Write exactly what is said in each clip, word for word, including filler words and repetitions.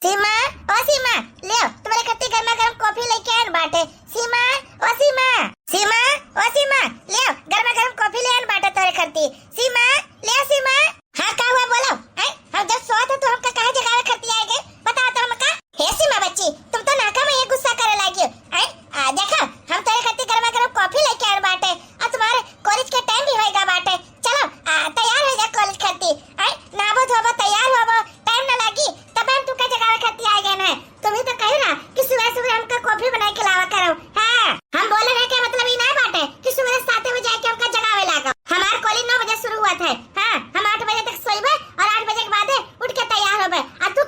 सीमा, ओ सीमा, लेव, तुम्हारे खातिर गर्मा गर्म कॉफी लेके आयन बाटे। सीमा, ओ सीमा, सीमा, ओ सीमा, लेव, गर्मा गर्म कॉफी ले आयन बाटे तोरे खातिर। सीमा, लेव सीमा। हाँ, का हुआ, बोलो। हैं? हम जब सोत है तो हमका काहे जगावे खातिर आए गए? बताओ तो हमका। हे सीमा बच्ची, तुम तो नाका में ये गुस्सा करे लागी हो। हैं? आ, देखो, हम तोरे खातिर गर्मा गर्म कॉफी लेके आए बाटे, और तुम्हारे कॉलेज के टाइम भी होएगा बाटे। चलो, आ, तैयार हो जा कॉलेज खातिर। हैं? नहाबो धोबो, तैयार होबो, टाइम ना लागी, तब हम तुमका जगावे खातिर आए गए ना। तुम ही तो कही ना कि सुबह सुबह हमका कॉफी बनाए के लावा करो। हाँ, हम बोले रहे के मतलब ई ना बाटे कि सुबह सात बजे आके हमका जगावे लागो। हमार कॉलेज नौ बजे शुरू हुआ था। हाँ, हम आठ बजे तक सोइबे और आठ बजे के बाद उठ के तैयार होबे। आ तू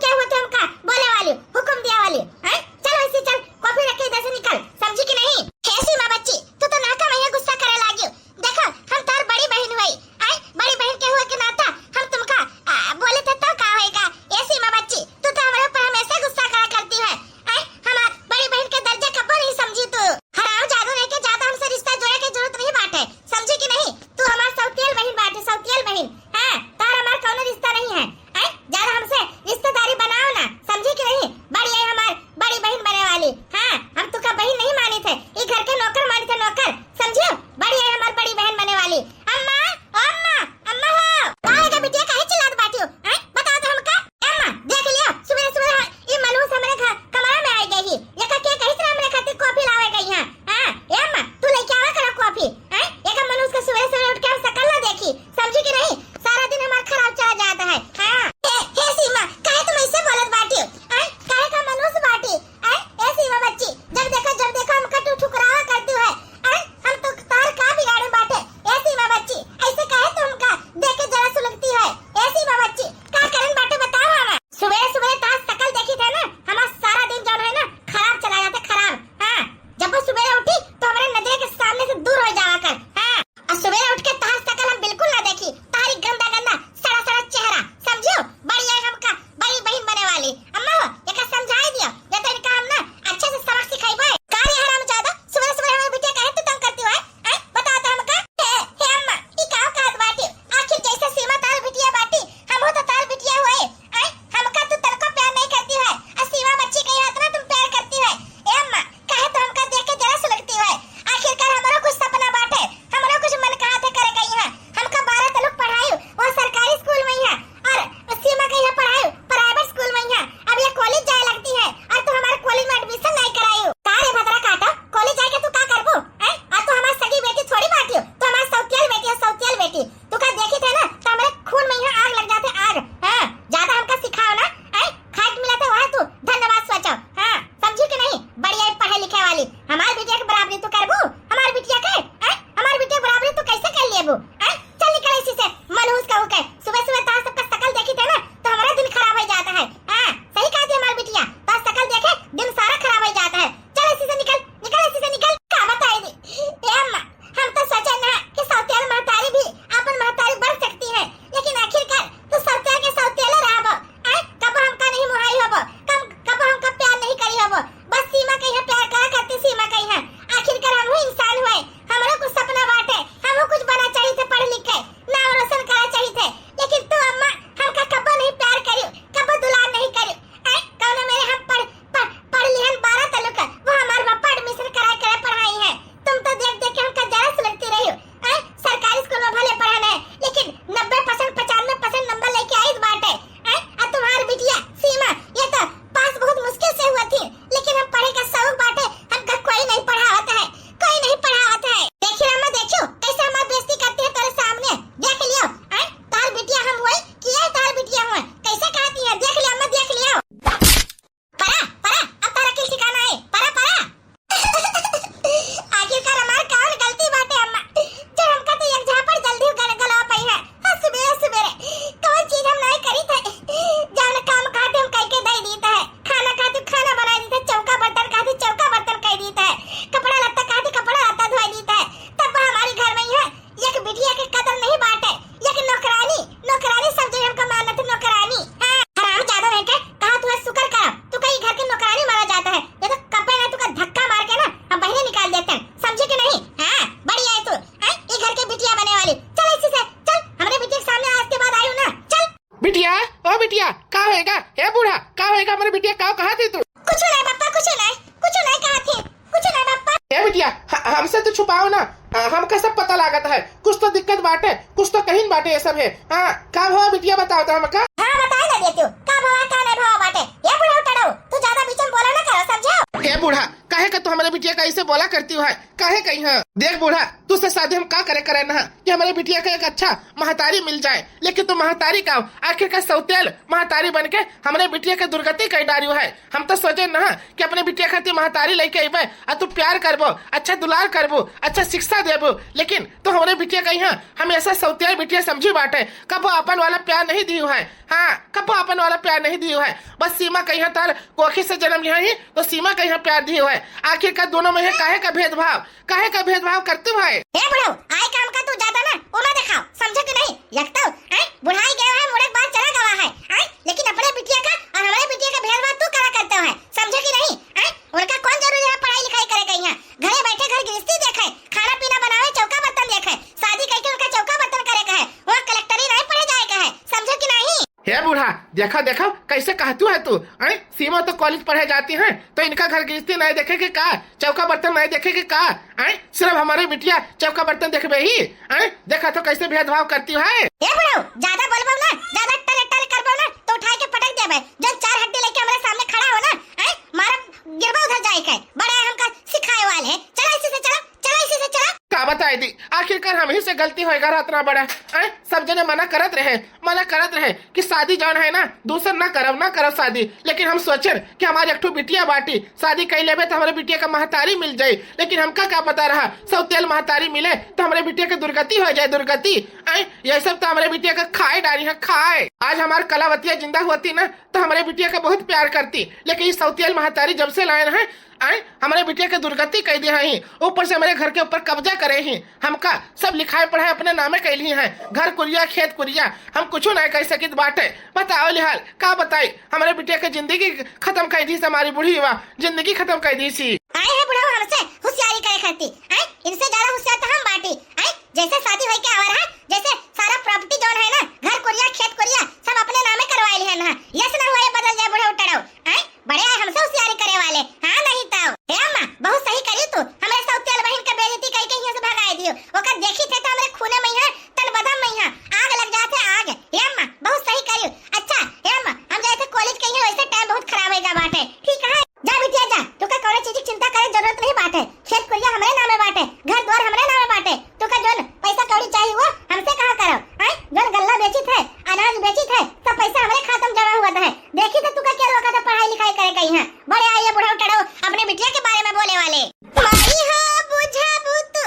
का हमरे बिटिया का कहा थी तू? कुछ नहीं पापा, कुछ नहीं, कुछ नहीं कहा थी, कुछ नहीं पापा। ए बिटिया, ह-, हमसे तो छुपाओ ना, अ, हमका सब पता लागत है। कुछ तो दिक्कत बाटे, कुछ तो कहीं बाटे ये सब है। हाँ, का भवा बिटिया बताओ तो हमका। हाँ, बताए ना देती हूँ, का भवा का नहीं भवा बाटे। ये बुढ़ऊ टड़ऊ, तू ज्यादा बीच में बोला ना करो, समझो? ए बूढ़ा, काहे का तू हमरे बिटिया का ऐसे बोला करती हो है? काहे कहीं है? देख बूढ़ा, तुझसे शादी हम का करे करे ना कि हमरे बिटिया का एक अच्छा महतारी मिल जाए, लेकिन तू महतारी का, आखिर का सौतेल महतारी बन के हमरे बिटिया के दुर्गति कर डारियो है। हम तो सोचे ना कि अपने बिटिया खातिर महतारी लेके अइबे, आ तू प्यार करबो, अच्छा दुलार करबो, अच्छा शिक्षा देबो, लेकिन तू हमरे बिटिया का यहाँ हमेशा सौतेल बिटिया समझी बाटे, कबो अपन वाला प्यार नहीं दियो है। हाँ, कबो अपन वाला प्यार नहीं दियो है। बस सीमा का यहाँ तार कोखी से जन्म लिया ही तो सीमा का यहाँ प्यार दियो है। आखिर का दोनों में है काहे का भेदभाव? काहे का भेदभाव करते हो है? ए बुढ़ऊ, आए काम का तू ज्यादा ना उमा दिखाओ, समझो कि नहीं? एक तो, हैं, बुढ़ाई गया है, मुड़क बाल चला गवा है, हैं, लेकिन अपने बिटिया का और हमारे बिटिया का भेदभाव तू करा करते हो है, समझो कि नहीं? हैं, उनका कौन जरूरी है पढ़ाई लिखाई करे का यहाँ? घरे बैठे घर गृहस्थी देखे, खाना पीना बनावे, चौका बर्तन देखे, शादी करके उनका चौका बर्तन करे का है, वहाँ कलेक्टरी नहीं पढ़े जाए का है, समझो कि नहीं? हे बूढ़ा, देखा देखा कैसे कहतू है तू, हैं? सीमा तो कॉलेज पढ़े जाती है तो इनका घर गृहस्थी नहीं देखे के का, चौका बर्तन नहीं देखे के का, हैं? सिर्फ हमारे बिटिया चौका बर्तन देखबे ही, हैं? देखा तो कैसे भेदभाव करती है। ए बुढ़ऊ, ज्यादा बोलबो ना, ज्यादा टर टर करबो ना तो उठाए के पटक देबे। जौन चार हड्डी लेके हमारे सामने खड़ा हो ना, हैं? मारा गिरबा उधर जाए के, बड़ा है हमका सिखाए वाले है। चला इसी से चला, चला इसी से चला। का बताए दी, आखिरकार हम ही से गलती होएगा रहा इतना बड़ा, हैं? सब जने मना करत रहे, मना करत रहे कि शादी जौन है ना, दूसर ना करब, ना करब शादी। लेकिन हम सोचेन कि हमारी एक ठो बिटिया बाटी, शादी कर लेबे तो हमारे बिटिया का महतारी मिल जाई। लेकिन हमका का पता रहा, सौतेल महतारी मिले तो हमारे बिटिया के दुर्गति हो जाए, दुर्गति। आए, ये सब तो हमारे बिटिया का खाए डारी है, खाए। आज हमार कलावतिया जिंदा होती ना, तो हमारे बिटिया का बहुत प्यार करती। लेकिन ये सौतेल महतारी जब से लाए हैं, आए, हमरे बिटिया के दुर्गति कई दिया ही, ऊपर से हमरे घर के ऊपर कब्जा करे ही, हमका सब लिखाए पढ़ाए अपने नामे कैली हैं, घर कुरिया खेत कुरिया, हम कुछ नहीं कह सकित बाटे। बताओ लिहाल, का बताई, हमरे बिटिया के जिंदगी खत्म कर दी से, हमारी बूढ़ी बा, जिंदगी खत्म कर दी सी। आए है बुढ़ऊ हमसे होशियारी करे खाती, आए, इनसे ज्यादा होशियार तो हम बाटी, आए, जैसे शादी होई के आवा रहा, जैसे सारा प्रॉपर्टी जौन है ना, घर कुरिया खेत कुरिया सब अपने नामे करवाए लिया ना, यस ना हुआ ये बदल जाए बुढ़ऊ टड़ऊ, आए, बड़े आए हमसे होशियारी करे वाले। हाँ, नहीं तो। हे अम्मा, बहुत सही करी तू। हमरे सौतेल बहिन के बेइज्जती कई के हियां से भगाए दियो। ओकर देखी थे तो हमरे खूने में यहाँ, तन बदन में यहाँ आग लग जात है, आग। हे अम्मा, बहुत सही करी। अच्छा, हे अम्मा, हम जाए थे कॉलेज के यहाँ, वैसे टाइम बहुत खराब होएगा बाटे। ठीक है, जा बिटिया जा, तू का कौनो चीज की चिंता करे जरूरत नहीं बाटे। खेत कुरिया हमरे नामे बाटे, घर द्वार हमरे नामे बाटे। तू का जौन पैसा कौड़ी चाहिए वो हमसे कहा करो। आए, जौन गल्ला बेचित है, अनाज बेचित है, सब पैसा हमरे खाता में जमा हुआ है। देखी तो तू का क्या रोका था पढ़ाई लिखाई करे कहीं है। बड़े आइए बुढ़ऊ टड़ऊ अपने बिटिया के बारे में बोले वाले। माई हो बुझाबू तू,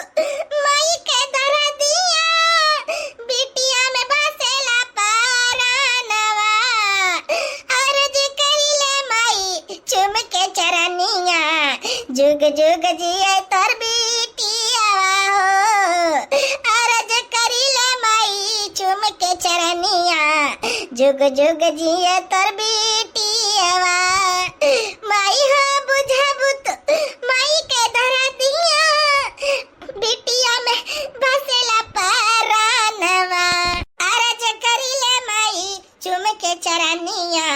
माई के दरदिया, बिटिया में बसेला परानवा। अरज करिले माई चुम के चरनिया, जुग जुग जिए तोर बिटियावा हो। अरज करिले माई चुम के चरनिया, जुग जुग जिए तोर बिटियावा। माई हो बुझाबू तू, माई के दरदिया, बिटिया में बसेला परानवा। अरज करिले माई चुम के चरनिया,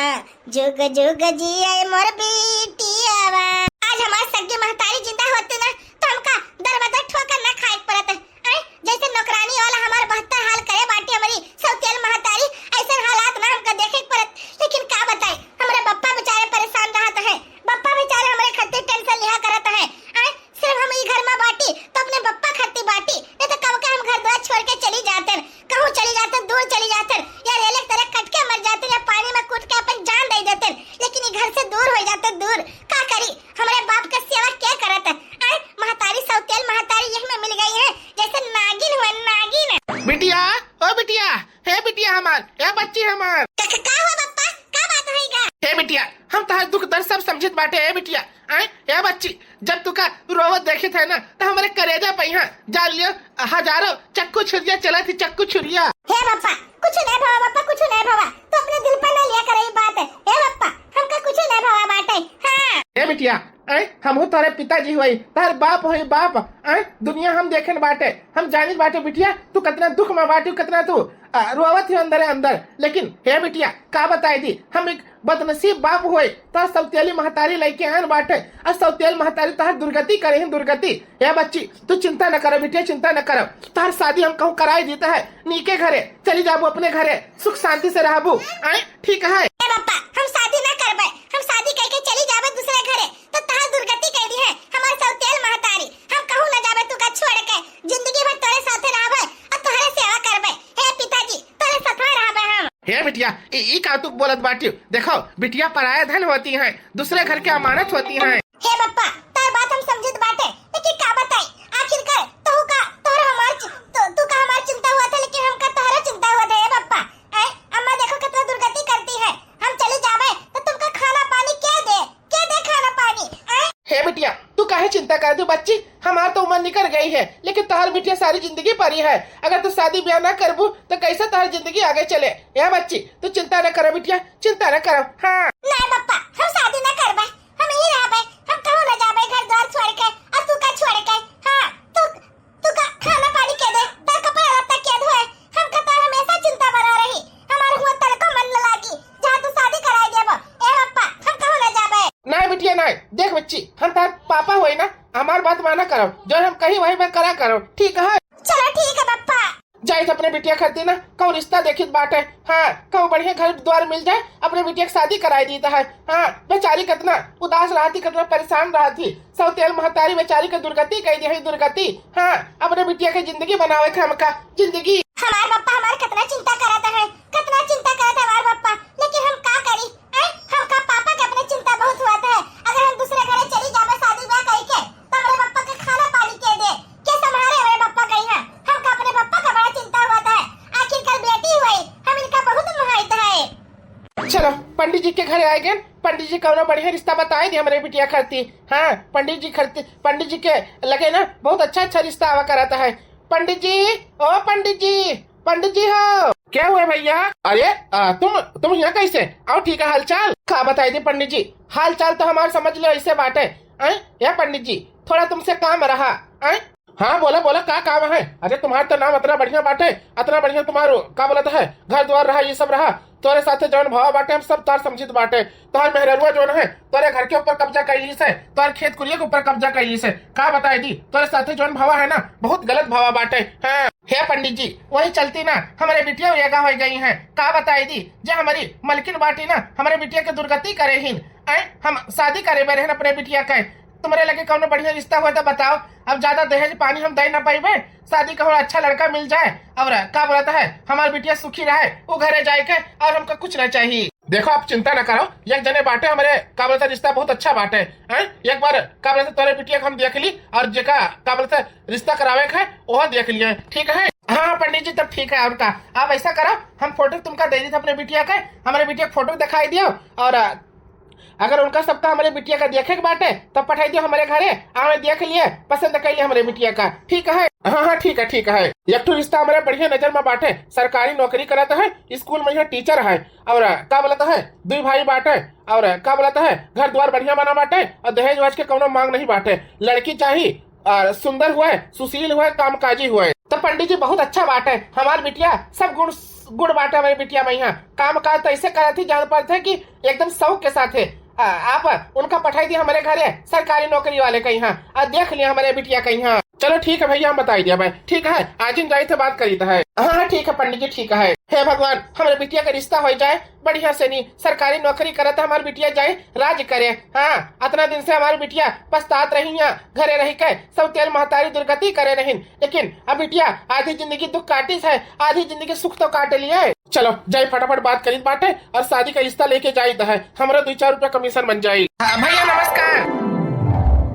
जुग जुग जिए मोर बिटियावा। आज हमार सगी महतारी जिंदा होती ना, तो हमका दर बदर ठोकर ना खाए के पड़त। आए, जैसे नौकरानी वाला हमार बहत्तर हाल करे बाटी हमारी सौतेल महतारी, ऐसे हालात ना हमका देखे के पड़त। लेकिन का बताई, हमरे बप्पा बेचारे परेशान रहत हैं, बप्पा बेचारे हमरे खातिर टेंशन लिहा करत हैं। आए, सिर्फ हम ई घर में बाटी तो अपने बप्पा खातिर बाटी, नहीं तो कब के हम घर द्वार छोड़ के चली जाते, कहूँ चली जाते, दूर चली जाते, या रेले की तरह कट के मर जाते, या पानी में कूद के अपन जान दे देते, लेकिन ई घर से दूर हो जाते, दूर। का करी, हमरे बाप के सेवा क्या करत है? आए, महतारी सौतेल महतारी यही में मिल गई है, जैसे नागिन हुआ, नागिन। बिटिया, ओ बिटिया, हे बिटिया हमार, हे बच्ची हमार। का, का, का हुआ बप्पा? का बात होई गा? हे बिटिया, हम तोहार दुख दर्द सब समझित बाटे, हे बिटिया। आए, हे बच्ची, जब तुका रोवत देखित है ना, तो हमरे करेजा पे यहाँ जान लियो, हजारों चक्कू छुरिया चला थी, चक्कू छुरिया। हे बप्पा, कुछ नहीं भवा बप्पा, कुछ नहीं भवा। तू अपने दिल पर ना लिया करे ई बात। हे बप्पा, हमका कुछ नहीं भवा बाटे। हाँ। हे बिटिया, आए, हमहू तोहरे पिताजी होई, तोहर बाप होई बाप। आए, दुनिया हम देखेन बाटे, हम जानित बाटे बिटिया, तू कितना दुख में बाटी, कितना तू आ, रोवत ही अंदरे अंदर। लेकिन हे बिटिया, का बताई दी, हम एक बदनसीब बाप होए, तोर सौतेली महतारी लइके आन बाटे, और सौतेल महतारी तोहर दुर्गति करे ही दुर्गति। हे बच्ची, तू चिंता न कर बिटिया, चिंता न कर, तोहर शादी हम कहूँ कराई दीत है, नीके घरे चली जाबू, अपने घरे सुख शांति से रहबू। आए, ठीक है। ए बप्पा, हम शादी ना करबे, हम शादी करके चली जाबे दूसरे घरे, तो तोहर दुर्गति कर दी है हमार सौतेल महतारी। हम कहूँ ना जाबे तू का छोड़ के, जिंदगी भर तोरे साथे रहबे और तोहरे सेवा करबे। हे पिताजी, तोरे साथे रहबे हम। हे बिटिया, ई, ई का तू बोलत बाटी? देखो, बिटिया पराया धन होती है, दूसरे घर के अमानत होती है। हे बप्पा, तोर बात हम समझत बाटे, लेकिन का बताई, आखिरकार तू का, तोहर हमार चि-, तू, तू का हमार चिंता हुआ था, लेकिन हमका तोहरा चिंता हुआ था। हे बप्पा, ए, अम्मा देखो कितना दुर्गति करती है, हम चली जावे तो तुमका खाना पानी क्या दे, क्या दे खाना पानी, ए? हे बिटिया, तू काहे चिंता कर दू बच्ची, हमार तो उम्र निकल गई है, लेकिन तोहर बिटिया सारी जिंदगी परी है। अगर तू शादी ब्याह ना करबू तो कैसे तोहर जिंदगी आगे चले? हे बच्ची, तू चिंता न करो बिटिया, चिंता न करो। हाँ। नहीं बप्पा, हम शादी ना करबे, हम यहीं रहबे, हम कहूँ ना जाबे घर द्वार छोड़ के, और तू का छोड़ के। हाँ, तू, तू का खाना पानी के दे, तोर कपड़ा लत्ता के धोए, हमका तोर हमेशा चिंता बना रही, हमार हुआ तनको मन न लागी, जहाँ तू शादी कराई देबो। ए बप्पा, हम कहूँ ना जाबे। नहीं बिटिया नहीं, देख बच्ची, हम तोर पापा होई ना, हमार बात माना करो, जो हम कही वही पर करा करो, ठीक है? चलो ठीक है बप्पा। जाइत अपने बिटिया खातिर ना कहूँ रिश्ता देखित बाटे। हाँ, कहूँ बढ़िया घर द्वार मिल जाए, अपने बिटिया के शादी कराई दीत है। हाँ, बेचारी कितना उदास रहती, कितना परेशान रहती, सौतेल महतारी बेचारी के दुर्गति कह दी है, दुर्गति। हाँ, अपने बिटिया के जिंदगी बनावे के हमका जिंदगी। हमार बप्पा हमार कितना चिंता करत है, कितना चिंता करत है हमार बप्पा, लेकिन हम का करी? हैं? हमका पापा के अपने चिंता बहुत हुआ है। अगर हम दूसरे घरे चली जाबे शादी ब्याह करके, तो हमरे बप्पा के खाना पानी के दे, के संभारे हमरे बप्पा के यहाँ? हमका अपने बप्पा का बड़ा चिंता हुआ है। आखिरकार बेटी हुई, हम इनका बहुत मोहाइत है। चलो, पंडित जी के घरे आए गए, पंडित जी कौनो बढ़िया रिश्ता बताए दे हमरे बिटिया खातिर। हाँ, पंडित जी खातिर, पंडित जी के लगे ना बहुत अच्छा अच्छा रिश्ता आवा करत है। पंडित जी, ओ पंडित जी, पंडित जी हो। क्या हुआ भैया? अरे, आ, तुम, तुम यहाँ कैसे? आओ, ठीक है, हालचाल? का बताई दी पंडित जी, हालचाल तो हमार समझ लो ऐसे बाटे। आए, या पंडित जी, थोड़ा तुमसे काम रहा। आए, हाँ, बोला, बोला, का काम है? अरे, तुम्हार तो नाम अतना बढ़िया बाटे, अतना बढ़िया तुम्हार, का बोलत है, घर द्वार रहा, ये सब रहा, तोरे साथे जौन भावा बाटे, हम सब तार समझित बाटे। तोहर मेहररुआ जौन है, तोरे घर के ऊपर कब्जा कइली से, तोहर खेत कुरिया के ऊपर कब्जा कइली से। का बताई दी, तोरे साथे जौन भावा है ना, बहुत गलत भावा बाटे। हाँ, हे पंडित जी, वही चलती ना हमरे बिटिया उरेगा होइ गई है। का बताई दी, जे हमरी मलकिन बाटी ना, हमरे बिटिया के दुर्गति करे हिन। आए, हम शादी करे बे रहन अपने बिटिया के। तुम्हरे लगे कौनो बढ़िया रिश्ता हुआ तो बताओ। अब ज्यादा दहेज पानी हम दे ना पाइबे, शादी कहूँ अच्छा लड़का मिल जाए और का बोलत है, हमार बिटिया सुखी रहे, वो घरे जाए के और हमका कुछ ना चाहिए। देखो, आप चिंता ना करो, एक जने बाटे हमरे, का बोलत है, रिश्ता बहुत अच्छा बाटे। हैं? एक बार, का बोलत है, तोरे बिटिया के हम देख ली और जेका, का बोलत है, रिश्ता करावे के है, वो देख लिए, ठीक है? हाँ, हाँ, पंडित जी, तब ठीक है। और का, आप ऐसा करो, हम फोटो तुमका दे दी अपने बिटिया के, हमरे बिटिया के फोटो दिखाई दियो और अगर उनका सबका हमरे बिटिया का देखे के बाटे, तब पठाई दियो हमरे घरे, आवे देख लिए, पसंद कर लिए हमरे बिटिया का, ठीक है? हाँ, हाँ, ठीक है, ठीक है। एक ठो रिश्ता हमरे बढ़िया नजर में बाटे, सरकारी नौकरी करत है, स्कूल में यहाँ टीचर है, और का बोलत है, दुई भाई बाटे, और का बोलत है, घर द्वार बढ़िया बना बाटे, और दहेज वहेज के कौनो मांग नहीं बाटे, लड़की चाही आ, सुंदर हुए, सुशील हुए, कामकाजी हुए। तो पंडित जी, बहुत अच्छा बात है, हमार बिटिया सब गुण, गुण बाटे हमारी बिटिया में यहाँ। काम काज तो ऐसे करत ही जान पड़त है कि एकदम शौक के साथ है। आ, आप उनका पठाई दिया हमारे घरे सरकारी नौकरी वाले के यहाँ, और देख लिया हमारे बिटिया के यहाँ। चलो ठीक है भैया, हम बताई दिया भाई, ठीक है, आज ही जाई थे बात करी तो है। हाँ, हाँ, ठीक है पंडित जी, ठीक है। हे भगवान, हमारे बिटिया का रिश्ता हो जाए, बढ़िया से नी सरकारी नौकरी करत हमार बिटिया जाए राज करे। हाँ, अतना दिन से हमार बिटिया पछतात रही है, घरे रह के सब तेल महतारी दुर्गति करे रहिन, लेकिन अब बिटिया आधी जिंदगी दुख काटिस है, आधी जिंदगी सुख तो काट लिए। चलो जाई फटाफट बात करीत बाटे और शादी का रिश्ता लेके जाइत है, हमरा दुई चार रुपया कमीशन बन जाई। हाँ, भैया नमस्कार।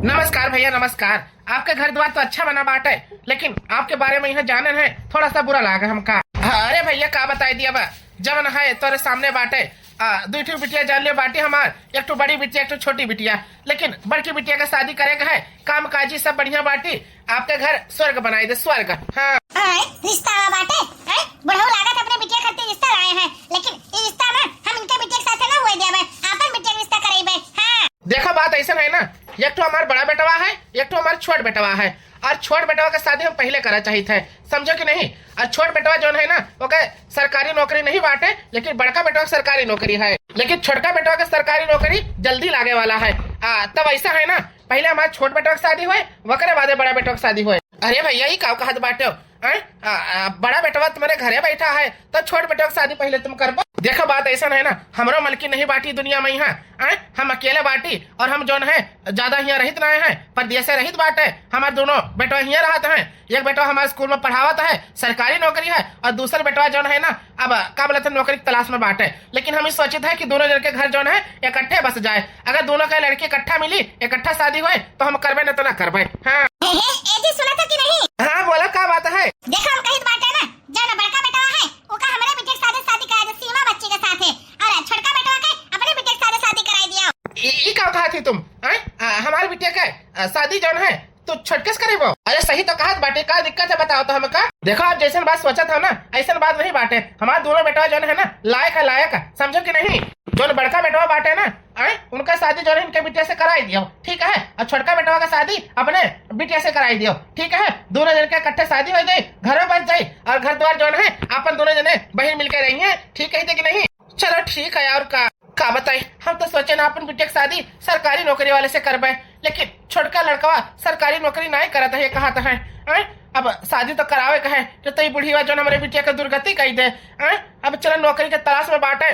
नमस्कार भैया नमस्कार। आपके घर द्वार तो अच्छा बना बाटे, लेकिन आपके बारे में यहाँ जाने है, थोड़ा सा बुरा लागा हमका। अरे भैया, का बताई दिया बा, जवन है तोरे सामने बाटे। आ, दुई ठो बिटिया जान लियो बाटी हमार, एक ठो बड़ी बिटिया, एक ठो छोटी बिटिया, लेकिन बड़की बिटिया का शादी करे का है, काम काजी सब बढ़िया बाटी, आपके घर स्वर्ग बनाई दे, स्वर्ग। हाँ। आए, रिश्ता आवा बाटे, आए, बुढ़ऊ लागत अपने बिटिया खातिर रिश्ता लाए हैं, लेकिन ई रिश्ता में हम इनके बिटिया के साथे ना हुए देवे, आपन बिटिया के रिश्ता करेबे। हाँ। देखो, बात ऐसा है ना, एक ठो हमार बड़ा बेटवा है, एक ठो हमार छोट बेटवा है, और छोट बेटवा के शादी हम पहले करा चाहित है, समझो कि नहीं? और छोट बेटवा जौन है ना, ओके सरकारी नौकरी नहीं बाटे, लेकिन बड़का बेटवा के सरकारी नौकरी है, लेकिन छोटका बेटवा के सरकारी नौकरी जल्दी लागे वाला है। आ, तब ऐसा है ना, पहले हमार छोट बेटवा के शादी होए, वकरे बादे बड़ा बेटवा के शादी होए। अरे भैया, ई का कहत बाटे हो? हैं? आ, आ, बड़ा बेटवा तुम्हारे घरे बैठा है, तो छोट बेटवा के शादी पहले तुम करबो। देखो, बात ऐसा है ना, हमरो मलकिन नहीं बाटी दुनिया में यहाँ, हैं? हम अकेले बाटी, और हम जौन है, ज्यादा हियाँ रहित ना है, परदेसे रहित बाटे। हमार दोनों बेटवा हियाँ रहत हैं, एक बेटवा हमारे स्कूल में पढ़ावत है, सरकारी नौकरी है, और दूसर बेटवा जौन है ना, अब का बोलत है, नौकरी की तलाश में बाटे। लेकिन हम ई सोचित है कि दोनों जन के घर जौन है, इकट्ठे बस जाए। अगर दोनों के लड़की इकट्ठा मिली, इकट्ठा शादी होए, तो हम करबे, न तो ना करबे। हाँ। ए, ए, ए जी, सुनत हो कि नहीं? हाँ, बोला, का बात है? देखो, हम कहित बाटे ना, जौन बड़का बेटवा है, ओका हमरे बिटिया के साथे शादी करा दे, सीमा बच्ची के साथे, और छोटका बेटवा के अपने बिटिया के साथे शादी कराई दिया। ई, ई का कहत ही तुम? हैं? आ, हमारे बिटिया के, आ, शादी जौन है, तो छोटके से करेबो? अरे, सही तो कहत बाटे, का दिक्कत है, बताओ तो हमका। देखो, आप जैसन बात सोचत हो ना, ऐसन बात नहीं बाटे। हमार दोनों बेटवा जौन है ना, लायक है, लायक है, समझो कि नहीं? जौन बड़का बेटवा बाटे ना, आए, उनका शादी जौन है, इनके बिटिया से कराई दियो, ठीक है? और छोटका बेटवा का शादी अपने बिटिया से कराई दियो, ठीक है? दोनों जन के इकट्ठे शादी हो जाई, घर में बस जाई, और घर द्वार जौन है, अपन दोनों जने बहिन मिलके रही हैं, ठीक है कि नहीं? चलो, ठीक है, और का, का बताई, हम तो सोचे ना अपन बिटिया के शादी सरकारी नौकरी वाले से करबे, लेकिन छोटका लड़कवा सरकारी नौकरी नाहीं करत है, कहत है, हैं? अब शादी तो करावे का है, जो तो ई बुढ़िया जौन हमरे बिटिया के दुर्गति कई दे, हैं? अब चलो, नौकरी के तलाश में बाटे,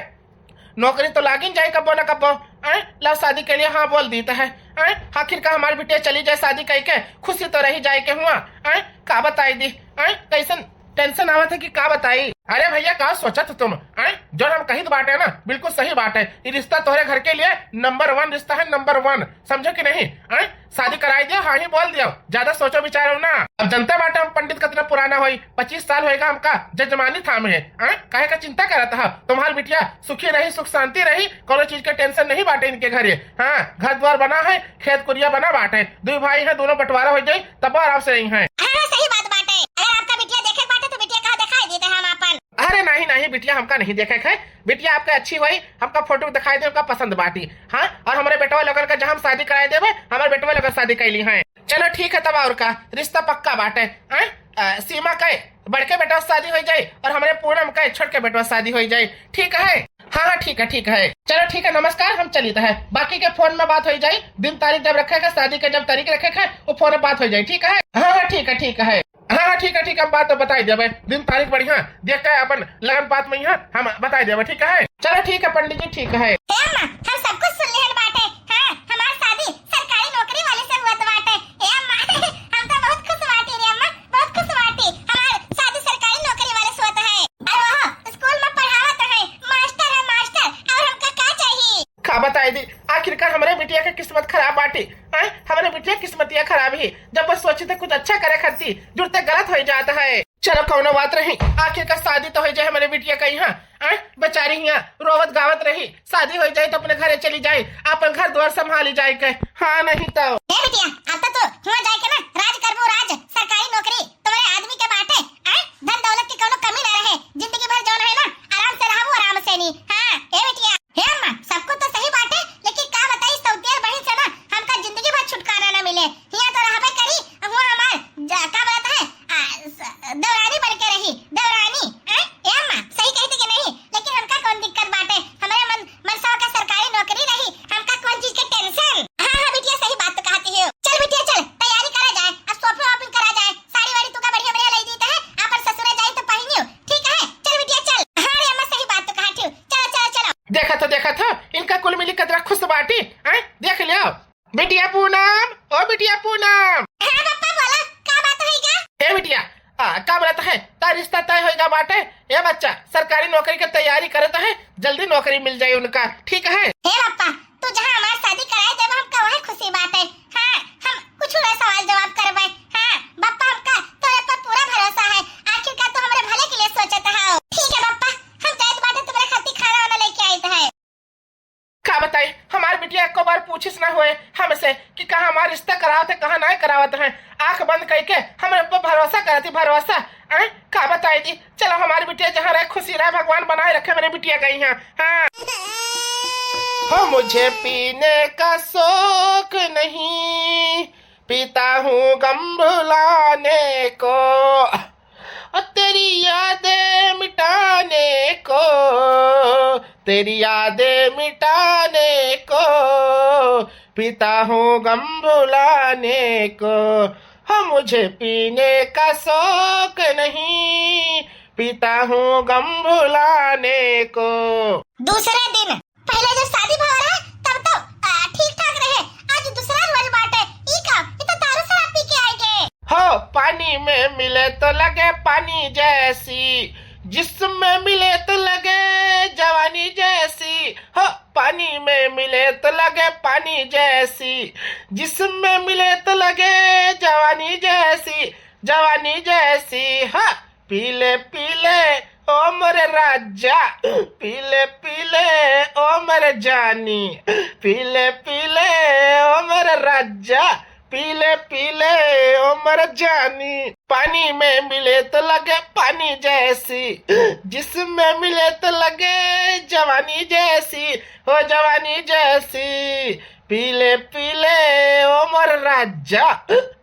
नौकरी तो लागिन जाई कब्बो ना कब्बो, हैं? लाओ, शादी के लिए हाँ बोल दीत है, हैं? आखिर का हमार बिटिया चली जाए शादी कई के, खुशी तो रही जाए के हुआ, हैं? का बताई दी, हैं? कैसन tension आवत है कि का बताई। अरे भैया, का सोचत हो तुम, हैं? जौन हम कहित बाटे ना, बिल्कुल सही बात है। ये रिश्ता तोहरे घर के लिए number one रिश्ता है, number one, समझो कि नहीं, हैं? शादी कराई दियो, हाँ ही बोल दियो, ज्यादा सोचो विचारो ना। अब जनते बाटे हम पंडित कितना पुराना होई, पच्चीस साल होएगा हमका जजमानी थामे है, हाँ? काहे का चिंता करत हा? तुम्हार बिटिया सुखी रही, सुख शांति रही, कोनो चीज के tension नहीं बाटे इनके घरे। हाँ, घर द्वार बना है, खेत कुरिया बना बाटे, दुई भाई है, दोनों बंटवारा हो जाई, तब आराम से रही हैं। हाँ, हाँ, सही बात बाटे। अगर आपका बिटिया देखे के बाटे तो बिटिया कहाँ दिखाई देते हम आपन? अरे नहीं, नहीं, बिटिया हमका नहीं देखे के है, बिटिया आपके अच्छी होई, हमका फोटो दिखाई दे, हमका पसंद बाटी। हाँ, और हमरे बेटवा लोगन का जहाँ हम शादी कराई देबे, हमरे बेटवा लोगन शादी कैली हैं। चलो ठीक है, तब और का, रिश्ता पक्का बाटे। हैं? अ, सीमा के बड़के बेटवा से शादी हो जाई और हमरे पूनम के छोटके बेटवा से शादी हो जाई, ठीक है? हाँ, हाँ, ठीक है, ठीक है। चलो ठीक है, नमस्कार, हम चलित है, बाकी के फोन में बात हो जाई। दिन तारीख जब रखे के, शादी के जब तारीख रखे के, वो फोन में बात हो जाई, ठीक है? हाँ, हाँ, ठीक है, ठीक है। हाँ, हाँ, ठीक है, ठीक है, हम बात तो बताई देबे, दिन तारीख बढ़िया देख के अपन लगन बात में यहाँ हम बताई देबे, ठीक है? चलो ठीक है पंडित जी, ठीक है। ए अम्मा, हम सब कुछ सुन लिहन बाटे। हाँ, हमार शादी सरकारी नौकरी वाले से हुआ तो बाटे। ए अम्मा, हम तो बहुत खुश बाटी रे अम्मा, बहुत खुश बाटी। हमार शादी सरकारी नौकरी वाले से होत है। और वो स्कूल में पढ़ावत है, मास्टर है मास्टर, और हमका का चाहिए? का बताई दी, आखिरकार हमरे बिटिया के किस्मत खराब बाटी। हैं? हमरे बिटिया किस्मतिया खराब ही, जब वो सोची तो कुछ अच्छा करे खाती, जुड़ते गलत हो जाता है। चलो कौनो बात नहीं, आखिरकार शादी तो हो जाए हमरे बिटिया का यहाँ। हैं? बेचारी यहाँ रोवत गावत रही, शादी हो जाए तो अपने घरे चली जाए, अपन घर द्वार संभाली जाए के। हाँ, नहीं तो। ए बिटिया, अब तो तू हुआ जाए के ना राज करबू, राज, सरकारी नौकरी, तुम्हारे आदमी के बाटे, आए, धन दौलत की कौनो कमी ना रहे, जिंदगी भर जौन है ना आराम से रहबू, आराम से नी। हाँ, ए बिटिया। हे अम्मा, सब कुछ तो सही बाटे, लेकिन का बताई, सौतिया बहिन से ना हमका जिंदगी भर छुटकारा ना मिले। हियाँ तो रहबे करी, अब वो हमार ज-, का बोलत है, आ, स-, देवरानी बन के रही, देवरानी। हैं? ए अम्मा, सही कहते कि नहीं? लेकिन हमका कौन दिक्कत बाटे? हमरे मन, मनसवा का सरकारी नौकरी रही, हमका कौन चीज के tension? हाँ, हाँ, बिटिया, सही बात तो कहती हो। चल बिटिया, चल, तैयारी करा जाए, अब shopping वॉपिंग करा जाए, साड़ी वाड़ी तुका बढ़िया बढ़िया लाई दीत है, अपन ससुरा जाए तो पहनियो, ठीक है? चल बिटिया, चल। हाँ रे अम्मा, सही बात तो कहती हो। चलो, चलो, चलो। देखा तो, देखा तो, इनका कुल मिली कतरा खुश बाटी, हैं? देख लियो। बिटिया पूनम, ओ बिटिया पूनम। हाँ पप्पा, बोला, का बात होइगा? ए बिटिया, आ, का बोलत है, ता रिश्ता तय होइगा बाटे। ए बच्चा, सरकारी नौकरी के तैयारी करत है, जल्दी नौकरी मिल जाए उनका, ठीक है? हे पप्पा, तू जहाँ हमार शादी कराए देबा, हमका वही खुशी बाटे। हाँ, हम कुछ ना सवाल जवाब करबे। हाँ पप्पा, हमका तोरे पर पूरा भरोसा है, आखिरकार तू हमरे भले के लिए सोचत हो। ठीक है पप्पा, हम जाइत बाटे तुम्हारे खातिर खाना वाना लेके आइत है। का बताई, हमार बिटिया एको बार पूछिस ना होए हमसे कि का हमार रिश्ता करावत है, कहाँ नाय करावत है। आँख बंद करके हमरे ऊपर भरोसा करती, भरोसा। आँय, का बताई दी, चलो हमार बिटिया जहाँ रहे खुशी रहे, भगवान बनाए रखे मेरे बिटिया का यहाँ। हाँ। हो मुझे पीने का शौक नहीं, पीता हूँ गम भुलाने को। और तेरी यादें मिटाने को, तेरी यादें मिटाने को पीता हूँ गम भुलाने को। हाँ, मुझे पीने का शौक नहीं, पीता हूँ गम भुलाने को। दूसरे दिन, पहले जब शादी भवा रहे, तब तो, आ, ठीक ठाक रहे। आज दूसरा रोज बाटे। ई का? ई तो दारू शराब पी के आए गए। हो, पानी में मिले तो लगे पानी जैसी, जिस्म में मिले तो लगे जवानी जैसी। हो, पानी में मिले तो लगे पानी जैसी, जिस्म में मिले तो लगे जवानी जैसी, जवानी जैसी। हाँ, पीले पीले ओ मोरे राजा, पीले पीले ओ मोरे जानी, पीले पीले ओ मोरे राजा, पीले पीले ओ मोरे जानी। पानी में मिले तो लगे पानी जैसी, जिस्म में मिले तो लगे जवानी जैसी, हो जवानी जैसी। पीले पीले ओ मोरे राजा,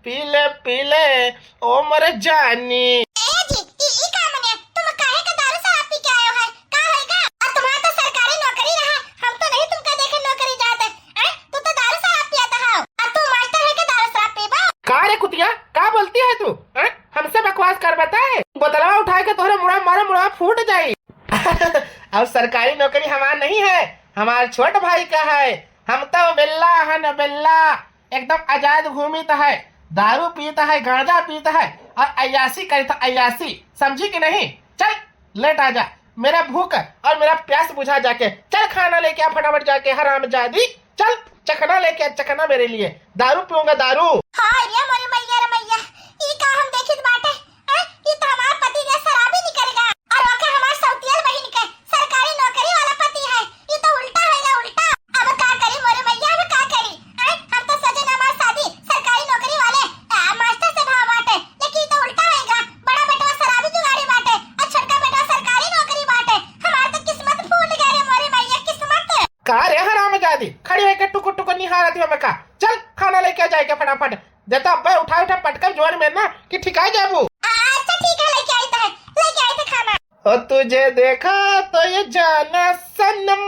पीले पीले ओ मोरे जानी। ए जी, ई, ई का मने? तुम काहे का दारू शराब पी के आयो है? का होएगा? और तुम्हारा तो सरकारी नौकरी रहा, हम तो नहीं तुमका देखे नौकरी जाते। हैं? तू तो दारू शराब पियाता है। और तू मास्टर है के दारू शराब पीबा? का रे कुतिया, का बोलती है तू? हैं? हमसे बकवास कर बताए, बोतलवा उठा के तोहरे मुड़ा मारे, मुड़ा फूट जाई। अब सरकारी नौकरी हमार नहीं है, हमार छोट भाई का है। हम तो बेल्ला है न बेल्ला, एकदम आजाद घूमित है, दारू पीत है, गांजा पीत है और अय्यासी करित है, अय्यासी, समझी कि नहीं? चल, लेट आ जा, मेरा भूख और मेरा प्यास बुझा जाके। चल, खाना लेके आ फटाफट जाके, हरामजादी। चल, चखना लेके आ, चखना मेरे लिए, दारू पीऊंगा, दारू। हाय रे मोरे मैया रे मैया, ई का हम देखित बाटे? हैं? ई तो हमार पति के शराबी निकल गया। और ओके हमार सौतियल बहिन के सरकारी नौकरी वाला पति है। ई तो उल्टा होएगा, उल्टा। अब का करी मोरे मैया, अब का करी? हैं? हम तो सजन हमार शादी सरकारी नौकरी वाले, आ, मास्टर से भवा बाटे, लेकिन ई तो उल्टा होएगा। बड़ा बेटवा शराबी जुगाड़ी बाटे, और छोटका बेटवा सरकारी नौकरी बाटे। हमार तो किस्मत फूट गया रे मोरे मैया, किस्मत। का रे हरामजादी, खड़ी होके टुकुर टुकुर निहारत हो हमें का? चल, खाना लेके आ जाए के फटाफट। देता अब्बे उठा उठा पटकब जोर में ना कि ठिकाए जाबू। अच्छा ठीक है, लेके आई तो है, लेके आई तो खाना। ओ तुझे देखा तो ये जाना सनम,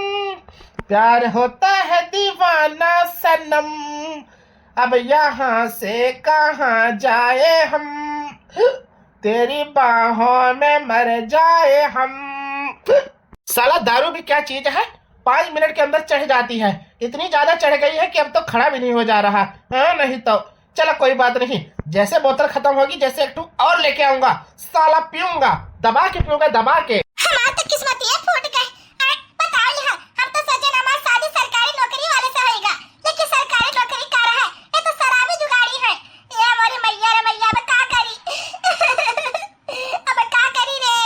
प्यार होता है दीवाना सनम, अब यहाँ से कहाँ जाए हम, तेरी बाहों में मर जाए हम। साला दारू भी क्या चीज है, पाँच मिनट के अंदर चढ़ जाती है, इतनी ज्यादा चढ़ गई है कि अब तो खड़ा भी नहीं हो जा रहा। हाँ, नहीं तो चलो कोई बात नहीं, जैसे बोतल खत्म होगी, जैसे एक ठो और लेके आऊंगा, साला पीऊंगा, दबा के पीऊंगा, दबा के। हमार तो किस्मतिया फूट गए। आ, बताओ यहाँ, हम तो सजन हमार शादी सरकारी नौकरी वाले से होएगा, लेकिन सरकारी नौकरी का रहा, ये तो शराबी जुगाड़ी है। ए मोरी मैया रे मैया, अब का करी? अब का करी रे?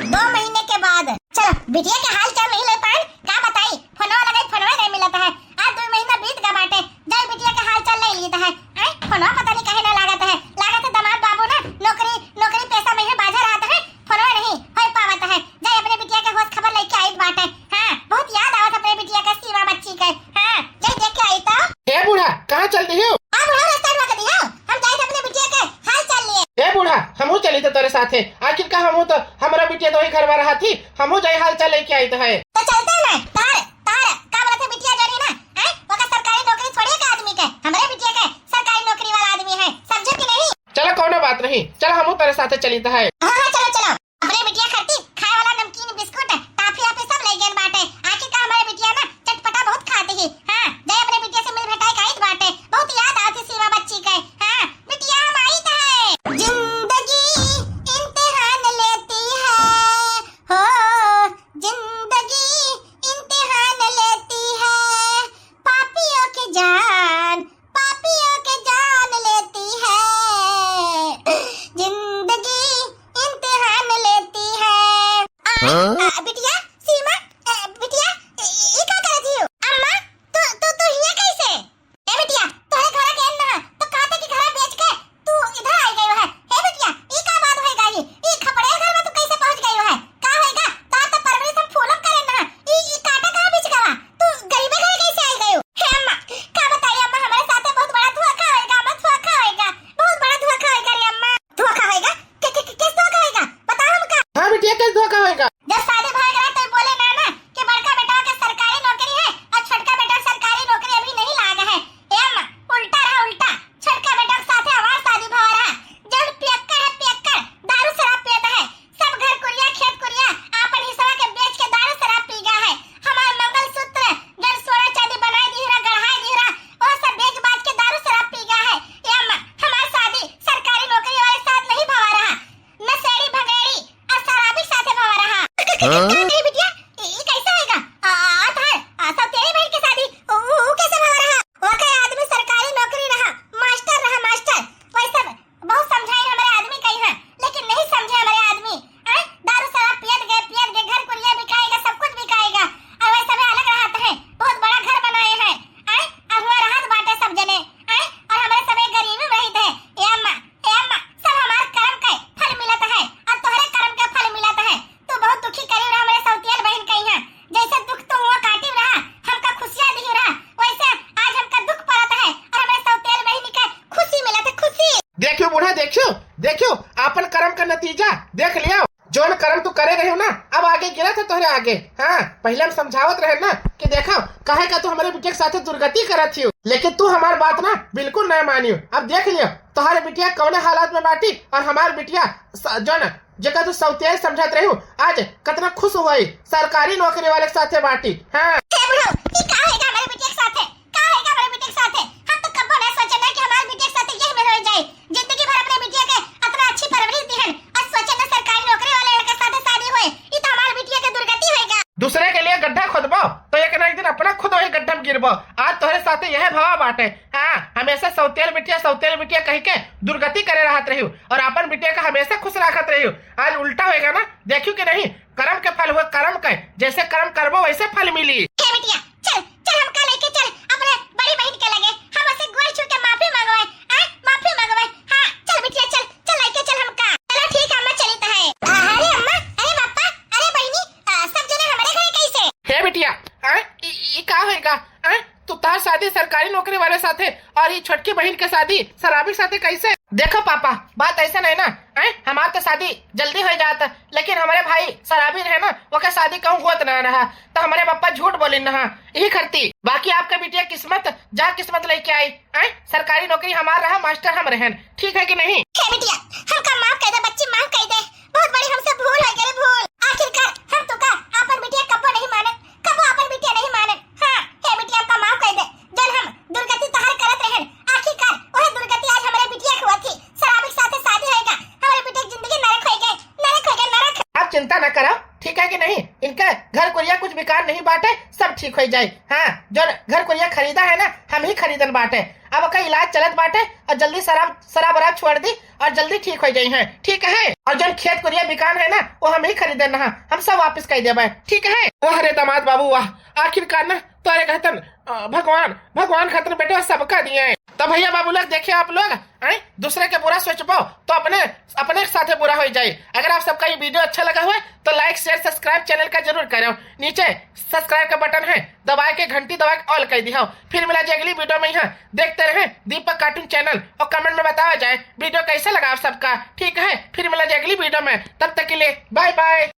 दो महीने के बाद। चलो, बिटिया के हाल चाल नहीं ले पाए, का बताई? फोनवा लगाई, फोनवा नहीं मिलत है। आज दो महीना बीत गा बाटे, जाई बिटिया के हाल चाल ले लीत है। आय, फोनवा पता नहीं काहे ना लागत है। लागत है दामाद बाबू ना नौकरी, नौकरी पेशा में ही बाझा रहत है, फोनवा नहीं होई पावत है। जाई अपने बिटिया के होश खबर लेके आइत बाटे। हाँ, बहुत याद आवत अपने बिटिया के, सीमा बच्ची के। हाँ, जाई देख के आई तो। ए बूढ़ा, कहाँ चल दियो? आ बूढ़ा, रास्ता रोक दियो, हम जाइत अपने बिटिया के हाल चाल लिए। ए बूढ़ा, हमहू चली तो तोरे साथे, आखिर का हमहू तो, हमरा बिटिया तो वही घर में रहा थी, हमहू जाई हाल चाल लेके आइत है। तो चलते ना, तार, तार, का बोलत है बिटिया जोड़ी ना, हैं? ओका सरकारी नौकरी थोड़ी का आदमी के, हमरे बिटिया के सरकारी नौकरी वाला आदमी है, समझो कि नहीं? चलो कौनो बात नहीं, चलो हमहू तोरे साथे चलित है। हाँ, हाँ, चलो, चलो। अपने बिटिया खातिर खाए वाला नमकीन, बिस्कुट, टाफी, वाफी सब ले गेल बाटे। आखिर का हमारे बिटिया ना चटपटा बहुत खाती ही। हाँ, जाई अपने बिटिया से मिल भेटाई के आइत बाटे। बहुत याद आवत ही सीमा बच्ची के। हाँ, बिटिया हम आइत है। जिंदगी इम्तिहान लेती है, हो, जिंदगी इम्तिहान लेती है, पापियों की जान, पापियों के जान लेती है जिंदगी। आगे। हाँ, पहिले हम समझावत रहे ना कि देखो, काहे का तू हमरे बिटिया के साथे दुर्गति करत हियो, लेकिन तू हमार बात ना बिल्कुल ना मानियो। अब देख लियो, तोहरे बिटिया कौने हालात में बाटी और हमार बिटिया स-, जौन जेका तू सौतेल समझत रही, आज कितना खुश होई, सरकारी नौकरी वाले के साथे बाटी। हाँ। हे बुढ़ऊ, ई का होएगा हमरे बिटिया के साथे? का होएगा हमरे बिटिया के साथे? हम तो कब्बो ना सोचे ना कि हमार बिटिया के साथे यही में हो जाए। जिंदगी भर अपने बिटिया के इतना अच्छी परवरिश दिहन और सोचे ना सरकारी नौकरी वाले लड़के के साथे शादी होए। ई तो हमार बिटिया के दुर्गति होएगा। दूसरे के लिए गड्ढा खोदबो तो एक ना एक दिन अपना खुद वही गड्ढा में गिरबो। आज तोहरे साथे यह भवा बाटे। हाँ, हमेशा सौतेल बिटिया, सौतेल बिटिया कही के दुर्गति करे रहत रही और अपन बिटिया का हमेशा खुश रखत रही। आज उल्टा होएगा ना, देखियो कि नहीं, कर्म के फल हुआ, कर्म के, जैसे कर्म करबो वैसे फल मिली। हे बिटिया, चल, चल हमका लेके चल, अपने बड़ी बहिन के लगे, हम उसे गोड़ छू के माफी मांगवाए, आय, माफी मांगवाए। हाँ, चल बिटिया, चल, चल लेके चल हमका। चलो ठीक है अम्मा, चली तो है। अरे अम्मा, अरे पापा, अरे बहिनी, आ, सब जने हमारे घरे कैसे? हे बिटिया, आय, ई, ई का होएगा? आय, तो तार शादी सरकारी नौकरी वाले साथे और ये छोटकी बहिन के शादी शराबी साथे कैसे? देखो पापा, बात ऐसा नहीं ना, हैं? हमार तो शादी जल्दी हो जाता, लेकिन हमारे भाई शराबी रहे ना, ओके शादी कहूँ होत ना रहा, तो हमारे पापा झूठ बोलिन ना, यही खरती। बाकी आपके बिटिया किस्मत, जा किस्मत लेके आई, हैं? सरकारी नौकरी हमार रहा, मास्टर हम रहन, ठीक है कि नहीं? हे बिटिया, हमका माफ कर दे बच्ची, माफ कर दे, बहुत बड़ी हमसे भूल हो गई, भूल। आखिरकार हम तो का आपन बिटिया कब्बो नहीं मानन, कबो आपन बिटिया नहीं मानन। हाँ, हे बिटिया, हमका माफ कर दे, जौन हम दुर्गति तहार करत रहन। आखिरकार वह दुर्गति आज हमरे बिटिया के हुआ थी। शराबी के साथे शादी होएगा, हमरे बिटिया की जिंदगी नरक हो गई, नरक हो गई, नरक। आप चिंता न करो, ठीक है कि नहीं? इनका घर कुरिया कुछ बेकार नहीं बाटे, सब ठीक हो जाए। हाँ, जौन घर कुरिया खरीदा है ना, हम ही खरीदन बाटे। अब ओकर इलाज चलत बाटे और जल्दी शराब, शराब वराब छोड़ दी और जल्दी ठीक हो जाई हैं, ठीक है? और जौन खेत कुरिया बिकान है ना, वो हम ही खरीदन ना, हम सब वापस कर देबे, ठीक है? वाह रे दामाद बाबू वाह, आखिरकार ना तोरे कहतन, अ, भगवान, भगवान खातिर बेटवा सबका दिए। तो भैया बाबू लोग, देखिए आप लोग, हैं, दूसरे के बुरा सोचबो तो अपने, अपने के साथे बुरा हो जाए। अगर आप सबका ये वीडियो अच्छा लगा हुआ है तो लाइक, शेयर, सब्सक्राइब चैनल का जरूर करो। नीचे सब्सक्राइब का बटन है, दबा के घंटी दबा के ऑल कर दिया। फिर मिला जाए अगली वीडियो में। यहाँ देखते रहें दीपक कार्टून चैनल और कमेंट में बताया जाए वीडियो कैसा लगा आप सबका, ठीक है? फिर मिला जाए अगली वीडियो में, तब तक के लिए बाय बाय।